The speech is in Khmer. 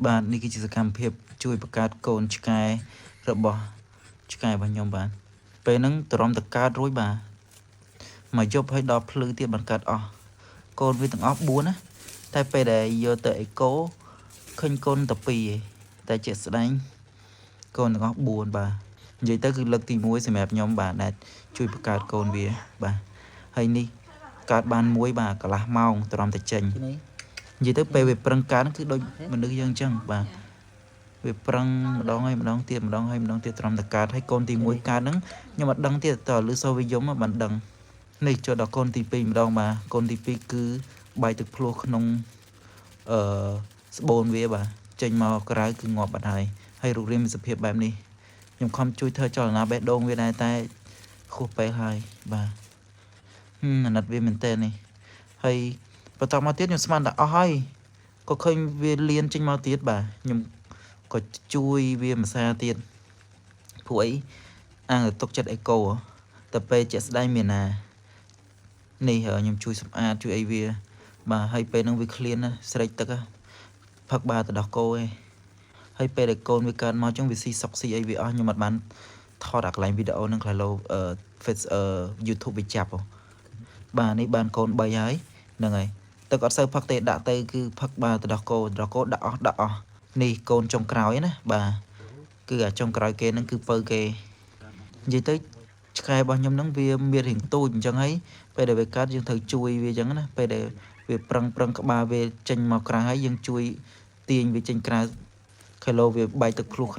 បាទនេះគឺជាសកម្មភាពជួយបង្កើតកូនឆ្កែរបស់ឆ្កែរបស់ខ្ញុំបាទពេលហ្នឹងទ្រាំតកើតរួចបាទមកយប់ឲ្យដល់ភ្លឺទៀតបានកើតអស់កូនវាទាំងអស់4ណាតែពេលដែលយកទៅអេកូឃើញកូនតែ2ឯងតែជាក់ស្ដែងកូនទាំងអស់4បាទនិយាយទៅគឺលើកទី1សម្រាប់ខ្ញុំបាទដែលជួយបង្កើតកូនវាបាទហើយនេះកើតបានមួយបាទកន្លះម៉ោងទ្រាំតែចេញ នេះ និយាយទៅពេលវាប្រឹងកើតគឺដូចមនុស្សយើងអញ្ចឹងបាទវាប្រឹងម្ដងហើយម្ដងទៀតម្ដងហើយម្ដងទៀតត្រឹមតែកើតហើយកូនទី1កើតហ្នឹងខ្ញុំអត់ដឹងទៀតតើលឺសូរវាយំបានដឹងនេះចូលដល់កូនទី2ម្ដងបាទកូនទី2គឺបាយទឹកភ្លោះក្នុងអឺស្បូនវាបាទចេញមកក្រៅគឺងាប់បាត់ហើយហើយរូបរាងមានសភាពបែបនេះខ្ញុំខំជួយធ្វើចលនាបេះដូងវាដែរតែខួសពេលហើយបាទហឹមអាណិតវាមែនតើនេះហើយ បន្តមកទៀតខ្ញុំស្មានតែអស់ហើយក៏ឃើញវាលៀនចេញមកទៀតបាទខ្ញុំក៏ជួយវាមួយសារទៀតព្រោះអីអាងតែទុកចិត្តអេកូហ៎តែពេលជាក់ស្ដែងមានណានេះខ្ញុំជួយសម្អាតជួយអីវាបាទហើយពេលហ្នឹងវាឃ្លានណាស្រេកទឹកហ៎ផឹកបាទទៅដោះគោឯងហើយពេលដែលកូនវាកើតមកចឹងវាស៊ីសុកស៊ីអីវាអស់ខ្ញុំអត់បានថតអាកន្លែងវីដេអូហ្នឹងខ្លះលោអឺ Face អឺ YouTube វាចាប់ហ៎បាទនេះបានកូន3ហើយហ្នឹងហើយ ទឹកអត់សូវផឹកទេដាក់ទៅគឺផឹកបាទទៅដោះគោទៅដោះគោដាក់អស់ដាក់អស់នេះកូនចុងក្រោយណាបាទគឺអាចុងក្រោយគេហ្នឹងគឺពៅគេនិយាយទៅឆ្កែរបស់ខ្ញុំហ្នឹងវាមានរាងទូចអញ្ចឹងហើយពេលដែលវាកើតយើងត្រូវជួយវាអញ្ចឹងណាពេលដែលវាប្រឹងប្រឹងក្បាលវាចេញមកក្រៅហើយយើងជួយទាញវាចេញក្រៅគីឡូវាបែកទឹកភ្លោះ។